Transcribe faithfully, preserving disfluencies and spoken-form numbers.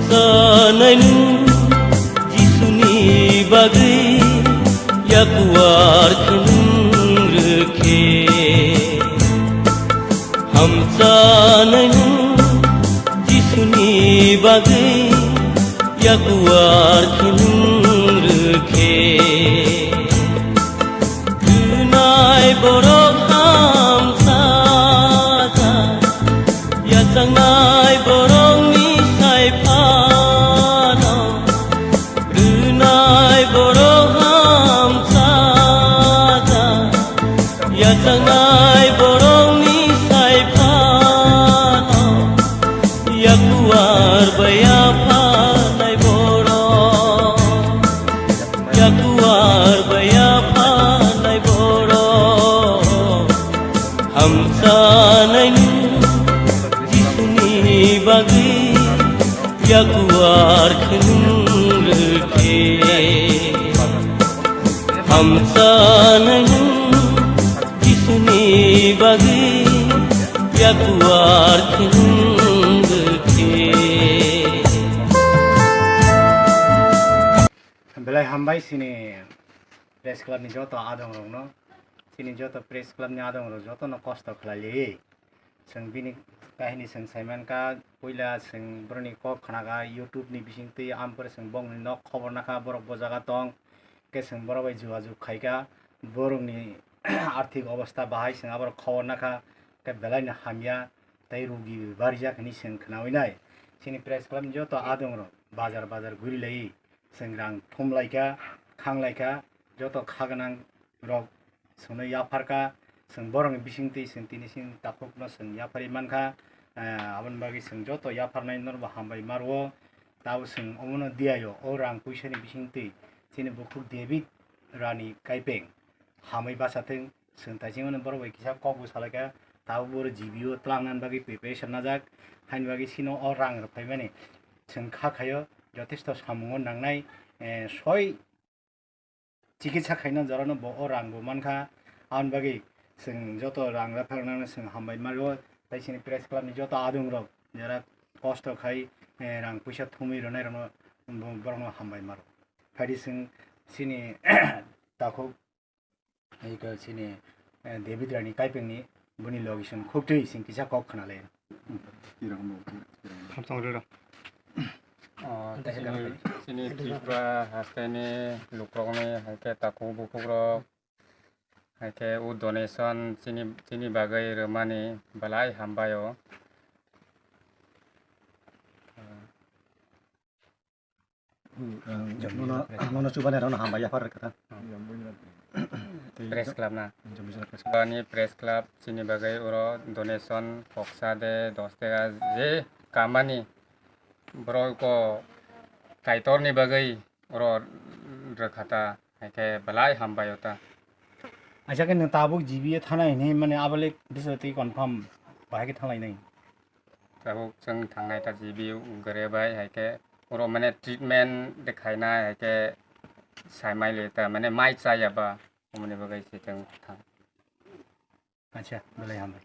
Sanai nwng Jisuni bagwi yakuar khwnwng rwkhe. Hamsanai nwng Jisuni bagwi yakuar khwnwng rwkhe. Rwnai borok hamsajak, yachangnai borokni sai phano. Rwnai borok hamsajak, yachangnai borokni sai phano. Yakuar bai yapharnai borok, yakuar bai yapharnai borok. Hamsanai nwng Jisuni bagwi yakuar khwnwng rwkhe. Hamsanai nwng Jisuni bagwi yakuar khwnwng rwkhe. Belai hambai chini press club ni joto adong rokno, chini joto press club ni adong rok joto no kosto khlai liwi. Chwng bini kahini chwng sai mankha, puila chwng borokni kok khnakha YouTube ni bisingtwi, ampore chwng bongni nok khobor nakha, borok bo jaga tong, khe chwng borok bai jogajog khaikha, borokni arthik obostha bahai chwng aborok khobor nakha, khe belai no hamya tei rugi barijak hinwi chwng khnawi nai. Chini press club ni joto adong rok bazar bazar guri lai. Chwng rang thum lai kha, khang lai kha, joto kha gwnang rok chwngno yaphar kha, chwng borokni bisingtwi chwng tini chini takhukno chwng yapharwi man kha. Eh, aboni bagwi chwng joto yapharnai norokbo hambai ma rwo. Tabuk chwng omono diyaio, o rang puisani bisingtwi chini bukhuk David Rani Kaipeng hamwi bacha thwng. Chwng taisingmani borok bai kisa kok bo salai kha, tabuk bo G B o twlang nani bagwi preparation najak, haini bagwi chini o rang rwphaimani chwng kha khaio, jotesto samungo nangnai, eh, soi chikitsa khaina jorano bo o rang bo mankha, aboni bagwi chwng joto rang rwphang nangno chwng hambai ma rwo, tei chini press club ni joto adong rok jera kosto khai, eh, rang puisa thumwi rwnai rokno bo-, borokno hambai ma rwo. Phaidi chwng chini takhuk Iko chini, eh, David Rani Kaipengni boni logi song khuk twi sing kisa kok khna lai. Hamsong rwrw. Oh, chini, chini Tripura haste ni lukrok ni hai khe takhuk bukhuk rok hai khe o donation chini, chini bagwi rwmani belai hambai o. Nono, nono chubanai rokno hambai yaphar rwkha ta. Press club na. Bani press club chini bagwi oro donation koksa de dos taka je kamani borok ko Kaitor ni bagwi oro rwkha ta, hai khe belai hambai o ta. Aisa khe nwng tabuk G B o thanai hinwi mani abalik bisa twi confirm bahai khe thanglai nai. Tabuk chwng thangnai ta G B o gre bai, hai khe oro mane treatment de khainai, hai khe sai mai le ta mane mai chaya ba, omoni bagwi se chwng thang. Acha, belai hambai.